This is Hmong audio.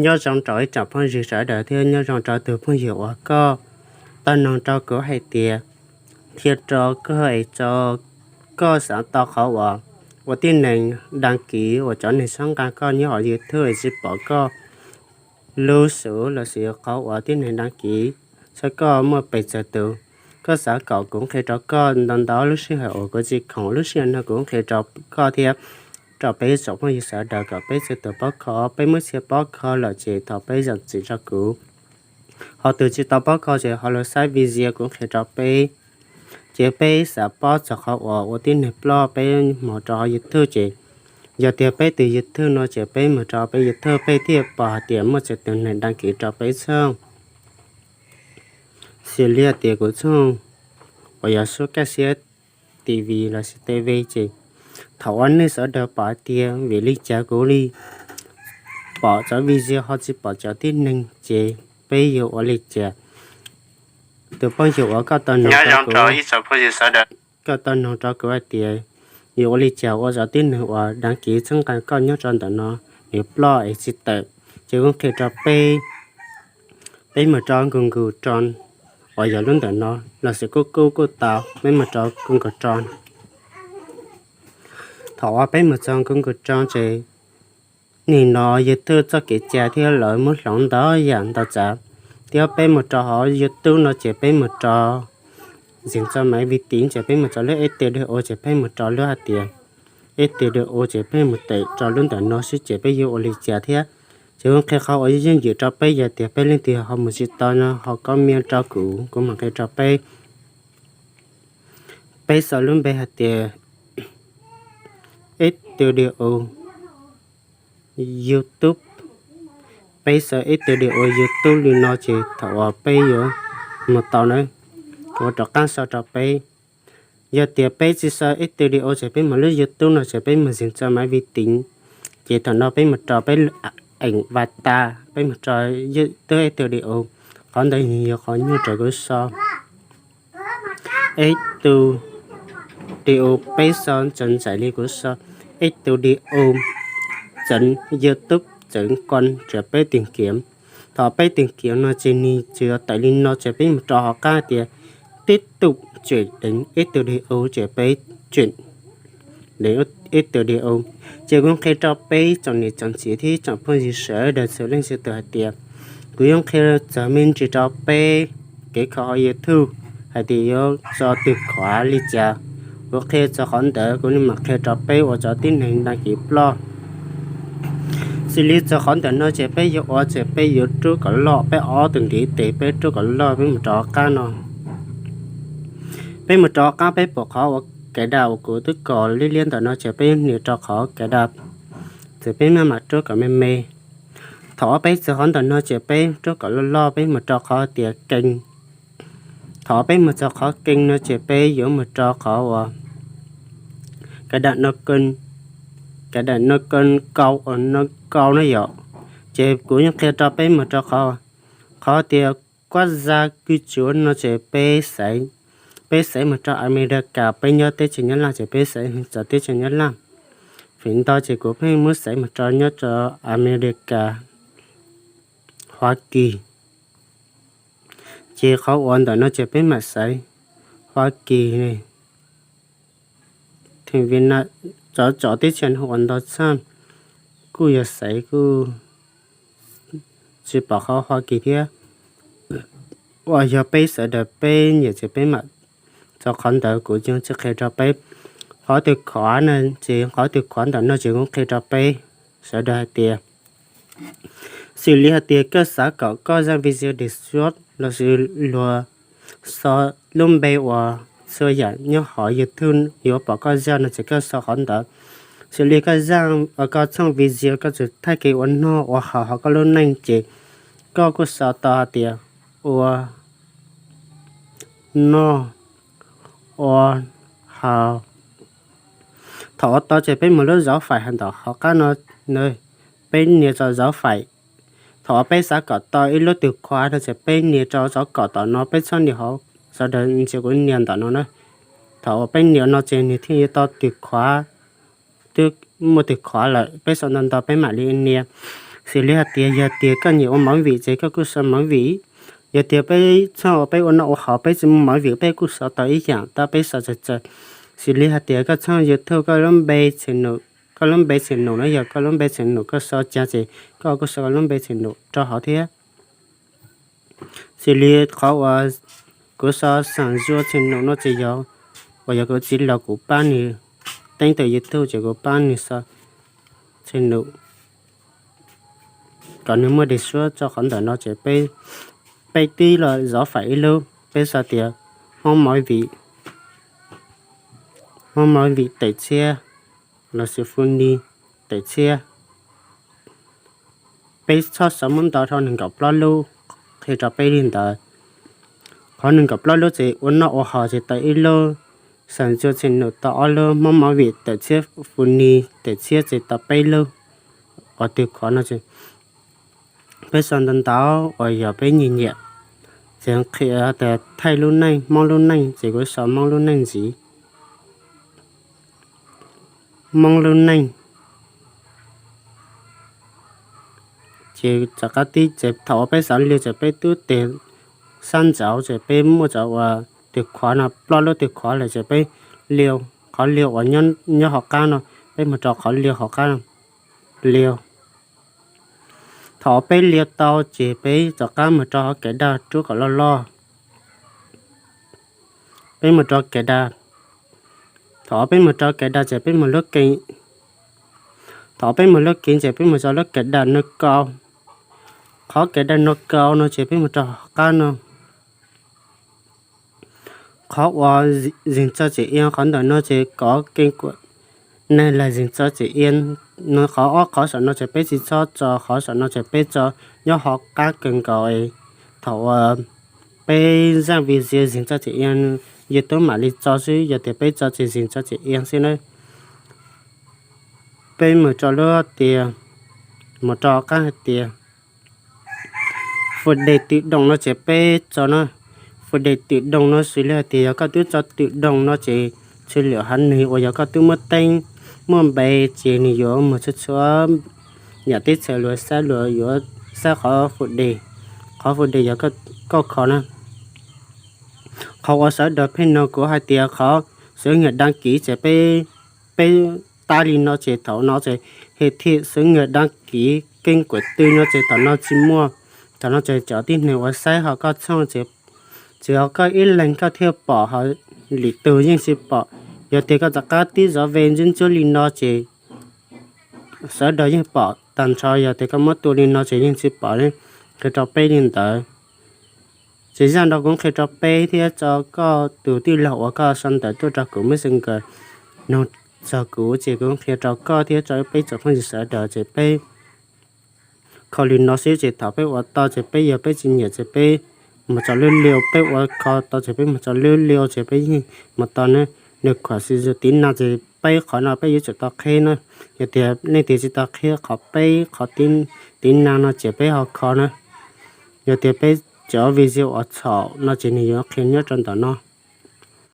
Nyob zoo rau ib tsoom phooj ywg sawv daws thiab nyob zoo rau tus phooj ywg uas koj tau noog rau kuv hais tias, qhia rau koj es rau koj xav tau qhov uas ua tib neeg dag kis uas cov neeg txhawb nqa koj nyob hauv YouTube es tsis pom koj lub xub los sis qhov uas tib neeg dag kis saib koj muaj pes tsawg tus. Koj xav kom kuv qhia rau koj ntau ntau lub sij hawm uas kuv tsis khoom, lub sij hawm no kuv qhia rau koj thiab rau peb tsoom phooj ywg sawv daws kom peb txhua tus paub kho. Peb muab txhia paub kho lawm ces thov peb zam txim rau kuv. Ho tus tsis tau paub kho ces ho los saib video kuv qhia rau peb. Ces peb xav paub txog qhov uas ua tib neeg ploj peb mus rau hauv YouTube ces yog tias peb tus YouTube no ces peb mus rau peb YouTube peb thiaj pom hais tias muaj txhua tus neeg dag kis rau peb txhob. Xws li hais tias kuv txhob uas yog sub kaj siab TV los sis TV ces thaum uas nej sawv daws pom hais tias vim li cas kuv li pom cov video ho tsis pom cov tib neeg ces peb yuav ua li cas? Tus phooj ywg uas koj tau noog rau kuv hais tias yuav ua li cas ua cov tib neeg uas dag kis txhawb nqa koj nyob rau ntawm no nws ploj es tsis tawm. Ces kuv qhia rau peb, peb mus rau Google Chrome uas yog lub ntawm no los sis kuj kuj kuj tau, peb mus rau Google Chrome. Thaum uas peb mus txog Google Chrome ces nim no YouTube txoj kev cai thiab lawv muab hloov ntau yam ntau tsav. Thiab peb mus rau hauv YouTube no ces peb mus rau ntxeev txog maiv vi tiv ces peb mus rau lub studio ces peb mus rau lub hais tias studio ces peb mus tawm rau lub ntawm no xwb ces peb yuav ua li cas thiab. Ces kuv qhia qhov uas yeej yim rau peb, yog tias peb leej twg ho mus tsis tau no ho comment rau kuv, kuv mam qhia rau peb. Peb sau lub npe hais tias studio YouTube. Peb sau studio YouTube li no ces thaum uas peb yuav mus tau na, kuv rov qab sau rau peb. Yog tias peb tsis sau studio ces peb mus lub YouTube no ces peb mus ntxeev txog maiv vi tiv, ces thaum no peb mus rau peb eem va ta, peb mus rau YouTube studio. Qhov ntawd yog qhov nyuaj raws kuv sau. Studio, peb sau ntxawm ntxaim li kuv sau, studio, txawv YouTube, txawv kon ces peb tìm kiếm. Thaum peb tìm kiếm no ces nws tsuas tawm li no ces peb mus rau hauv qab tias tiếp tục chuyển đến studio ces peb chuyển đến studio. Ces kuv qhia rau peb tsoom niam tsoom txiv thiab tsoom phooj ywg sawv daws txhua leej txhua tus hais tias kuv yuav qhia txog me ntsis rau peb kev kho hauv YouTube hais tias yuav tso twg khuav li cas. Kuv qhia txog qhov ntawd kuv mam qhia rau peb ua cov tib neeg dag kis ploj. Xws li txog qhov ntawm no ces peb yuav ua ces peb yuav rub kom loj, peb ob tug ntiv tes peb rub kom loj, peb mus rau qab no. Peb mus rau qab peb pom qhov uas cài đặt uas kuv twb kos liab liab ntawm no ces peb nias rau qhov cài đặt, ces peb maj mam rub kom me me. Thaum uas peb txog qhov ntawm no ces peb rub kom loj loj, peb mus rau qhov tias kênh. Thaum uas peb mus txog qhov kênh no ces peb yuav mus rau qhov uas cài đặt nâng cấp, cài đặt nâng cấp, nâng cấp no yom. Ces kuv yeej qhia rau peb mus rau qhov, qhov tias quốc gia cư trú no ces peb xaiv, peb xaiv mus rau America, peb nyob teb chaws Nyab Laj ces peb xaiv txog teb chaws Nyab Laj. Feem ntau ces kuv pheej muab xaiv mus rau nyob rau America, Hoa Kỳ. Ces qhov uas ntawm no ces peb mam xaiv Hoa Kỳ ne. Thaum Việt Nam, cov teb chaws no ua ntau txaj kuj yog xaiv kuj tsis pom qhov Hoa Kỳ thiab. Uas yog peb sawv daws peb nyiam ces peb mam txog qhov ntawd, kuv yeej tsis qhia rau peb. Qhov twg khuav no ces, qhov twg khuav ntawm no ces kuv qhia rau peb sawv daws hais tias, xws li hais tias koj xav kom koj zaj video description los sis luag sau lub npe uas txhua yam nyob hauv YouTube yuav pom koj zaj no ces koj sau qhov ntawd. Xws li koj zaj, koj txhooj video koj txawm thaij kev ua noj ua haus hauv koj lub neej ces koj kuj sau tau hais tias ua noj ua haus. Thaum ua tau ces peb mus lub zauv faim hauv ntawm hauv qab no, peb nias rau zauv faim. Thaum uas peb xav kom tau ib lub twg khuav no ces peb nias rau zauv kom tom no, peb txhob nias hauv, sawv daws ntsia kuv nias ntawm no na. Thaum uas peb nias no ces nws thiaj yuav tau twg khuav, twb muaj twg khuav lawm, peb sau ntau ntau peb mam li nias. Xws li hais tias yog tias koj nyiam ua movie ces koj kuj sau movie. Yog tias peb txheej uas peb ua noj ua haus peb tsis muaj movie peb kuj sau tau ib yam tab peb sau txawv txawv. Xws li hais tias koj txheej YouTube koj lub npe channel, koj lub npe channel no yog koj lub npe channel koj sau cas ces koj kuj sau koj lub npe channel rau hauv thiab. Xws li qhov uas kuv sau Xeem Zuag channel no ces yog uas yog kuv txiv laus kuv pab nws teeb tus YouTube ces kuv pab nws sau channel kom nws muaj daim suab tso qhov ntawm no ces peb twb los zov fais ib lub peb sau tias Hmoob Movie, Hmoob Movie Tawm Txhiab lossis Funny Tawm Txhiab. Peb txhob sau muab ntau dhau nees nkaum plaub lub, qhia rau peb li ntawd. Qhov nees nkaum plaub lub ces ua noj ua haus ces tau ib lub, Xeem Zuag channel tau ob lub, Hmoob Movie Tawm Txhiab, Funny Tawm Txhiab ces tau peb lub. Qhov twg qhov no ces peb sau ntau ntau uas yog peb nyiam nyiam. Ces qhia tias thaij lub neej, Hmoob lub neej ces kuv sau Hmoob lub neej ntxiv. Hmoob lub neej. Ces tom qab tib ces thaum uas peb xav liu ces peb twb tes sab ntsauv ces peb muaj cov uas tus qhuav no, plaub lub tus qhuav lawm ces peb liu qhov liu uas nyob hauv qab no, peb mus rau qhov liu hauv qab no, liu. Thaum uas peb liu tau ces peb rov qab mus rau hauv kev dag rub kom loj loj. Peb mus rau kev dag. Thaum uas peb mus rau kev dag ces peb mus lub kev, thaum uas peb mus lub kev ces peb mus rau lub kev dag no kau. Qhov kev dag no kau no ces peb mus rau hauv qab no. Qhov uas zeeg txog txim ia qhov ntawm no ces kov keeb kuam neeg lag zeeg txog txim ia no, qhov ob qhov saum no ces peb tsis txhob tso, qhov saum no ces peb tso nyob hauv qab kawg nkaus. Thaum uas peb zaj video zeeg txog txim ia, YouTube mam li tso xwb, yog tias peb tso tsis zeeg txog txim ia xwb na. Peb mus rau lub tias, mus rau qab hais tias fu des twm doos no ces peb tso na. Fu des twm doos no xws li hais tias yog koj twb tso twm doos no ces txhua lwm haiv neeg uas yog koj twb muab teeb muaj npe ces nws yuav mus txhua txhua yam teb chaws luag saib, luag yuav saib qhov fu des, qhov fu des yog koj kho na. Qhov uas sawv daws pheej nug kuv hais tias qhov xwv nyam dab kiv ces peb, peb tab li no ces thaum no ces hais tias xwv nyam dab kiv keeb kuam twg no ces thaum no tsis muaj. Thaum no ces cov tib neeg uas saib ho koj txhooj ces tsuas yog koj ib leeg koj thiaj pom, ho lwm tus yeej tsis pom. Yog tias koj rov qab tib zov ve ntsuab ntsuab li no ces sawv daws yeej pom tag nrho, yog tias koj muab tua li no ces yeej tsis pom li. Qhia rau peb li ntawd. Ces zaj no kuv qhia rau peb thiab tso koj tus tij laug uas koj sau ntawv tuaj rau kuv Messenger nug txog kuv ces kuv qhia rau koj thiab tso peb tsoom phooj ywg sawv daws ces peb kho li no xwb ces thaum peb ua tau ces peb, yog peb tsis nyiam ces peb mus tso lub liu, peb ua kho tau ces peb mus tso lub liu ces peb yeej mus tau ne. Nws khuam xi zus tiv nag ces peb qhov no peb yuav tsum tau qhib na. Yog tias leej twg tsis tau qhib qhov peb qhov tiv nag no ces peb ho kho na. Yog tias peb cov video uas txhaum no ces nws yuav qhia nyob rau ntawm no.